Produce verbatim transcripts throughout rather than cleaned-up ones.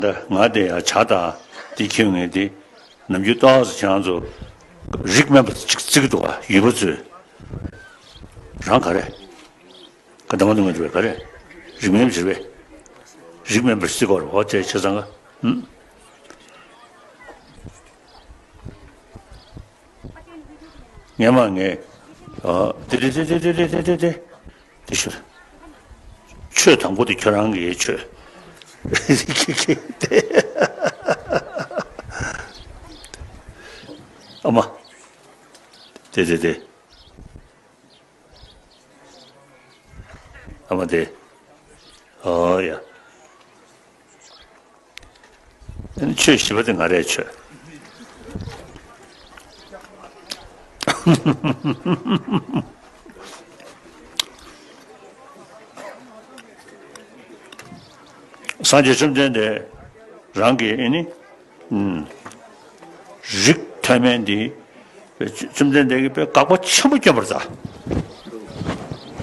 ད་ང་དེ་ཡང་བྱ་དང་དེ་ཁྱོད་ངས་དེ་ནམ་རྒྱུན་ཏོག་ཙམ་ཁྱེད་རང་ཚོ་རིགས་དམན་པ་ཅིག་བརྩི་གི་འདུག་ག་ཡུལ་པ་ཚོས། རང་ག་རེ། ག་འདམ་མ་འདུག་ངས་རེད་པས་ག་རེ། རིགས་དམན་པ་ཅིག་རེད་པས། རིགས་དམན་པ་བརྩི་གི་རེད། འོ་དེ་བྱས་ཙང་ག་ཧུམ། ངས་མ་ངས། ཨ། དེ་དེ་དེ། དེ་ཤོད། ཆོས་དང་པོ་དེ་ཁྱོད་རང་གི་ཆོས། ཨ་མ། དེ་དེ་དེ། ཨ་མ་དེ། ཨོ་ཡ། ཆོས་ཞི་བ་དེ་ང་རའི་ཆོས། སངས་རྒྱས་བཅོམ་ལྡན་འདས་རང་གིས་ཨེ་ནི། ཨུམ། རིགས་མཐོ་དམན་འདི་བཅོམ་ལྡན་འདས་ཀྱིས་དཔེ་དགག་པ་ཆེན་པོ་བསྐྱོན་པར་བྱས།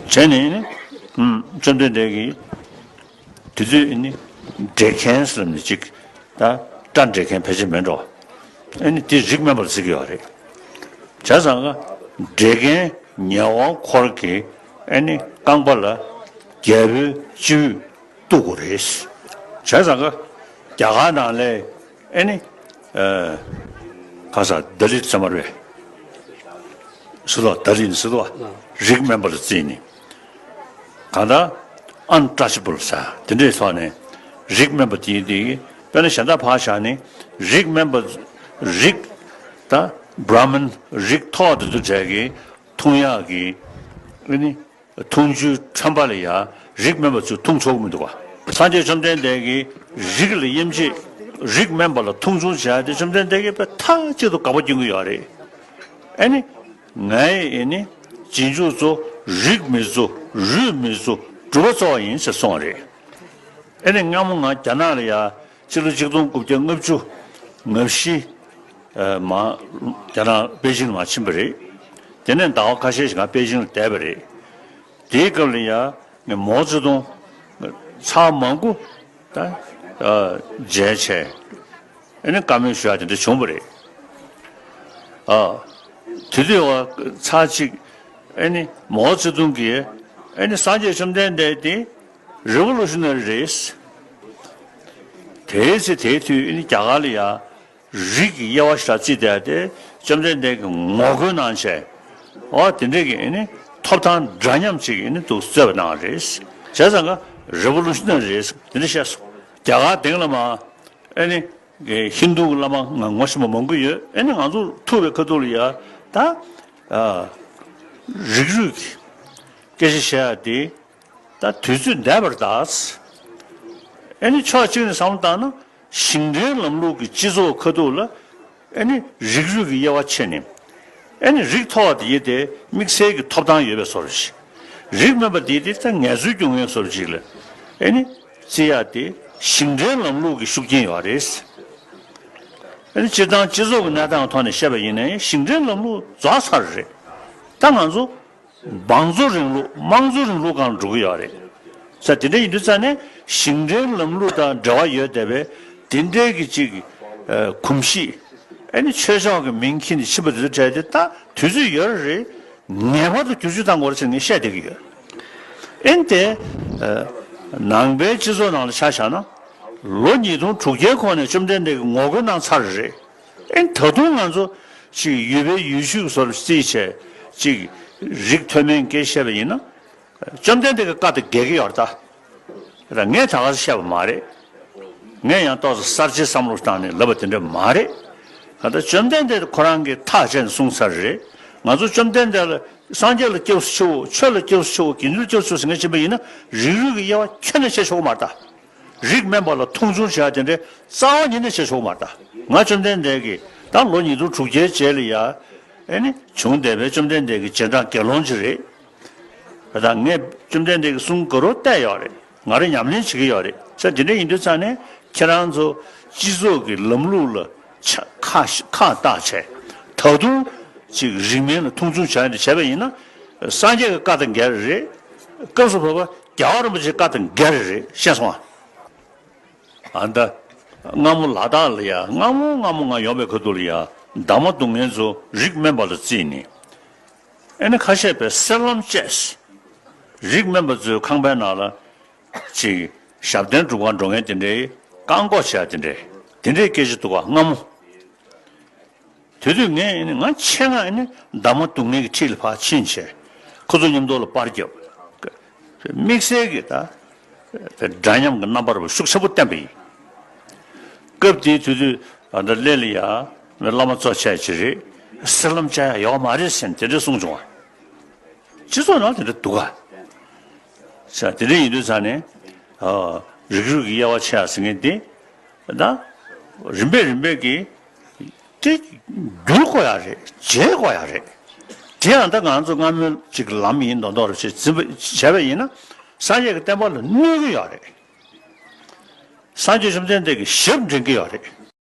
བྱས་ནས་ཨེ་ནི། ཨུམ། བཅོམ་ལྡན་འདས་ཀྱིས། དེ་དུས་ཨེ་ནི་འགྲེལ་མཁན་ཟེར་ནས་ཅིག་ད་སྒྲ་འགྲེལ་མཁན་ཕལ་ཆེར་མེད་འགྲོ། ཨེ་ནི་དེ་རིགས་དམན་པར་བརྩི་གི་ཡོད་རེད། བྱས་ཙང་ག་འགྲེལ་མཁན་ཉེ་དབང་འཁོར་གྱིས་ཨེ་ནི་རྐང་པ་ལ་རྒྱལ་པོའི་སྤྱི་བོས་གཏུག་དགོས་རེད། བྱས་ཙང་ག་རྒྱ་གར་ནང་ལ་ཨེ་ནི། ཨ། ཁ་ས་ད་ལི་ཚང་མ་རེད། སི་ཏུ་བ། ད་ལི་ནི་སི་ཏུ་བ། རིགས་དམན་པར་བརྩིས་ནས། གང་ལྟར་ཨན་ཊ་ཆི་བལ་ཟེར་དེ་འདྲའི་ཐོག་ནས་རིགས་དམན་པ་དེ་དེ་དཔེར་ན་གཞན་དག་ཕར་བཞག་ནས་རིགས་དམན་པ། རིགས་ད་བྷྲ་མན་རིགས་མཐོ་དེ་ཚོ་གྲས་ཀྱི་འཐུང་ཡག་གི་ཨ་ནི། འཐུང་ཆུའི་ཁྲམ་པ་ལ་ཡང་རིགས་དམན་པ་ཚོས་འཐུང་ཆོག་གི་མི་འདུག་ག་སངས་རྒྱས་བཅོམ་ལྡན་འདས་ཀྱིས་རིགས་ལ་དབྱེ་འབྱེད། རིགས་དམན་པ་ལ་མཐོང་ཆུང་བྱ་ཡ་དེ་བཅོམ་ལྡན་འདས་ཀྱིས་དཔེ་མཐའ་གཅིག་ཏུ་དགག་པ་སྐྱོན་གྱི་ཡོད་རེད། ཨ་ནི། ངའི་ཨེ་ནི། རྗེས་འཇུག་ཚོ་རིགས་མི་བརྩི། རུས་མི་བརྩི། སྒྲུབ་པ་བརྩི་བ་ཡིན་ཟེར་གསུངས་པ་རེད། ཨེ་ནི་སྔ་མོ་ང་རྒྱ་ནག་ལ་ཡ་ཕྱི་ལོ་ཆིག་སྟོང་དགུ་བརྒྱ་ལྔ་བཅུ་ང་བཞི། ཨ། མ། རྒྱ་ནག་པེ་ཅིང་ལ་མར་ཕྱིན་པ་རེད། དེ་ནས་ཟླ་བ་ཁ་ཤས་ཤིག་ང་པེ་ཅིང་ལ་བསྡད་པ་རེད། དེའི་སྐབས་ལ་ཡ་ངས་མའོ་ཙེ་ཏུང་ཚར་མང་པོ་ད། ཨ། མཇལ་བྱས། ཨེ་ནི་བཀའ་མོལ་ཞུ་ཡ་དེ་འདྲ་བྱུང་བ་རེད། ཨ། དེ་དུས་བ་ཚར་གཅིག་ཨེ་ནི་མའོ་ཙེ་ཏུང་གིས་ཨེ་ནི་སངས་རྒྱས་བཅོམ་ལྡན་འདས་དེ་རི་ཝོ་ལུ་ཤི་ནེ་རི་རེད། དེའི་ཚེ་དེའི་དུས་ཨེ་ནི་རྒྱ་གར་ལ་ཡ། རིགས་ཀྱི་དབྱེ་བ་ཞིག་བརྩིས་བསྡད་དེ་བཅོམ་ལྡན་འདས་ཀྱིས་ངོ་རྒོལ་གནང་བྱས། འོ་དེ་འདྲས་ཀྱི་ཨེ་ནི་ཐོབ་ཐང་འདྲ་མཉམ་ཅིག་ཨེ་ནི་འདུག་རྩོད་པ་གནང་བ་རེད། བྱས་ཙང་ཀ་རི་ཝོ་ལུ་ཤི་ནེ་རི་རེད་དེ་འདྲ་བཤད་སོང་། རྒྱ་གར་སྟེང་ལ་མ་ཨེ་ནི་ཧིན་དུ་བླ་མ་ང་ངོ་ཤེས་པ་མང་པོ་ཡོད། ཨེ་ནི་ང་ཚོ་ཐུག་པའི་ཁ་ཐུག་ལ་ཡ་ད། ཨ། རིགས་རུས་ཀྱི་སྐད་ཆ་བཤད་ཡ་དེ། ད་དུས་ཚོད་འདས་པར་གདའ། ཨེ་ནི་ཕྱོགས་གཅིག་ནས་བསམ་བློ་བཏང་ན་ཞིང་བྲན་ལམ་ལུགས་ཀྱི་སྤྱི་ཚོགས་ཁ་ཐུག་ལ་ཨེ་ནི་རིགས་རུས་ཀྱི་དབྱེ་བ་ཕྱེ་ནས་ཨེ་ནི་རིགས་མཐོ་བ་དེ་ཡི་དེ་དམིགས་བསལ་གྱི་ཐོབ་ཐང་ཡོད་པའི་བཟོ་འདྲ་ཞིག་རིགས་དམན་པ་དེ་དེ་ད་ངལ་རྩོལ་སྐྱོན་ངན་བཟོ་འདྲ་ཞིག་ལ་ཨེ་ནི་བརྩི་ཡ་དེ་ཞིང་བྲན་ལམ་ལུགས་ཀྱི་ཤུགས་རྐྱེན་ཡོད་རེད། ཨེ་ནི་སྤྱིར་བཏང་སྤྱི་ཚོགས་ཀྱི་གནས་སྟངས་ཐོག་ནས་བཤད་པ་ཡིན་ན་ཡང་ཞིང་བྲན་ལམ་ལུགས་རྫོགས་ཚར་རེད། ད་ང་ཚོ། བང་མཛོད་རིང་ལུགས་དམངས་གཙོ་རིང་ལུགས་སྒང་ལ་འགྲོ་གི་ཡོད་རེད། ས་དེ་འདྲ་ཡིན་དུས་ཙང་ནས་ཞིང་བྲན་ལམ་ལུགས་དང་འབྲེལ་བ་ཡོད་བསྡད་པའི་དེ་འདྲའི་གི་ཅིག་ཨ། གོམས་གཤིས། ཨ་ནི་ཆོས་ཕྱོགས་ཀྱི་མིང་འཁྱེར་ནས་ཕྱིན་པ་དེ་ཚོ་གྲས་དེ་ད་དུས་ཚོད་ཡོད་རེད། ངེས་པར་དུ་བསྒྱུར་བཅོས་གཏང་དགོས་རེད་ཟེར་ངས་བཤད་བསྡད་ཀྱི་ཡོད། ཨ་ནི་དེ་ཨ། ནང་པའི་སྤྱི་ཚོགས་ནང་ལ་ཆ་བཞག་ན་ལོ་ཉིས་སྟོང་དྲུག་བརྒྱའི་གོང་ནས་བཅོམ་ལྡན་འདས་ཀྱིས་ངོ་རྒོལ་གནང་ཚར་རེད། ཨེ་ད་དུང་ང་ཚོ་ཅིག་ཡུལ་པའི་ཡུལ་ཤུལ་བཟོ་འདྲ་བརྩིས་བྱས་ཅིག་རིགས་མཐོ་དམན་སྐད་བཤད་པ་ཡིན་ན། བཅོམ་ལྡན་འདས་ཀྱི་བཀའ་དང་འགལ་གྱི་ཡོད་རེད་ད། ད་ངས་ད་ག་ཚོད་བཤད་པ་མ་རེད། ངས་ཡང་ཏོག་ཙམ་གསར་བརྗེའི་བསམ་བློ་བཏང་ནས་ལབ་པ་དེ་འདྲ་མ་རེད། ད་ལྟ་བཅོམ་ལྡན་འདས་ཁོ་རང་གིས་ཐག་བཅད་ནས་གསུངས་ཚར་རེད། ང་ཚོ་བཅོམ་ལྡན་འདས་ལ་སངས་རྒྱས་ལ་སྐྱབས་སུ་མཆིའོ། ཆོས་ལ་སྐྱབས་སུ་མཆིའོ། དགེ་འདུན་ལ་སྐྱབས་སུ་མཆིའོ་ཟེར་མཁན་ཕྱིན་པ་ཡིན་ན་རིགས་རུས་ཀྱི་དབྱེ་བ་ཁྱོན་ནས་ཕྱེ་ཆོག་གི་མ་རེད་ད། རིགས་དམན་པ་ལ་མཐོང་ཆུང་བྱེད་ཡ་དེ་འདྲའི་རྩ་བ་ཉིད་ནས་བྱེད་ཆོག་མ་རེད་ད། ང་བཅོམ་ལྡན་འདས་ཀྱིས་ད་ལོ་ཉིས་སྟོང་དྲུག་བརྒྱའི་རྗེས་ལ་ཡ། ཨེ་ནི་བྱུང་བསྡད་པའི་བཅོམ་ལྡན་འདས་ཀྱི་རྗེས་འབྲང་དགེ་སློང་ཅིག་རེད། ད་ངས་བཅོམ་ལྡན་འདས་ཀྱི་གསུང་ག་རེ་བལྟས་ཡོད་རེད། ང་རང་ཉམས་ལེན་བྱེད་ཀྱི་ཡོད་རེད། ས་དེ་འདྲ་ཡིན་དུས་ཙང་ནས་ཁྱེད་རང་ཚོ་སྤྱི་ཚོགས་ཀྱི་ལམ་ལུགས་ལ་ཆ་ཁ་ཁ་བཏགས་བྱས། ད་དུང་ཅིག་རིགས་དམན་ལ་མཐོང་ཆུང་བྱ་ཡ་འདི་བྱས་པ་ཡིན་ན། སངས་རྒྱས་ཀྱི་བཀའ་དང་འགལ་རེད། སྐབས་སུ་བབ་པ་རྒྱལ་བ་རིན་པོ་ཆེའི་བཀའ་དང་འགལ་རེད། ཤེས་སོང་ཨ། ཨ་ད། སྔ་མོ་ལ་དྭགས་ལ་ཡ་སྔ་མོ་སྔ་མོ་ང་ཡོང་པའི་ཁ་ཐུག་ལ་ཡ་འདབ་མ་རྡུང་མཁན་ཚོ་རིགས་དམན་པ་ལ་བརྩིས་ནས། ཨེ་ནི་ཁ་ཤས་པས་གསེར་ལྷམ་བཅས། རིགས་དམན་པ་ཚོའི་ཁང་པའི་ནང་ལ་ཅིག་ཞབས་བརྟན་སྒྲུབ་གར་འགྲོ་མཁན་དེ་འདྲའི་བཀག་འགོག་བྱས་དེ་འདྲའི་དེ་འདྲའི་སྐད་ཆ་འདུག་ག་སྔ་མོ། དེ་དུས་ངས་ཨེ་ནི་ང་ཆེད་མངགས་ཨེ་ནི་འདབ་མ་རྡུང་མཁན་གྱི་འཁྲིས་ལ་ཕར་ཕྱིན་བྱས་ཁོ་ཚོ་མཉམ་དུ་ལ་པར་བརྒྱབ། དམིགས་བསལ་གྱི་ད་དེ་འདྲ་མཉམ་གྱི་རྣམ་པ་རུ་ཤུགས་ཆེན་པོ་བསྟན་པ་ཡིན། སྐབས་དེའི་དུས་དུས་ཨ་ད་སླེ་ལ་ཡ་བླ་མ་གཙོ་ཆེ་ཆེ་རེད། གསེར་ལྷམ་བཅའ་ཡ་ཡོད་མ་རེད་ཟེར་ནས་དེ་འདྲ་གསུངས་བྱུང་བ། སྤྱི་ཚོགས་ནང་དེ་འདྲ་འདུག་ག་ས་དེ་འདྲ་ཡིན་དུས་ས་ནས་ཨ་རིགས་རུས་ཀྱི་དབྱེ་བ་ཕྱེ་ཡ་ཟེར་མཁན་དེ་ད་རིམ་པས་རིམ་པས་ཀྱི་དེ་བསྒྱུར་དགོས་ཡ་རེད། བརྗེ་དགོས་ཡ་རེད། དེ་ཡང་ད་ང་ཚོ་སྔ་མོའི་ཅིག་ལམ་ཡིན་མདོག་མདོག་རེ་བྱས་འཛིན་པ་བྱས་པ་ཡིན་ན་སངས་རྒྱས་ཀྱི་བསྟན་པ་ལ་གནོད་ཀྱི་ཡོད་རེད། སངས་རྒྱས་བཅོམ་ལྡན་འདས་ཀྱི་ཞབས་འདྲེན་གྱི་ཡོད་རེད།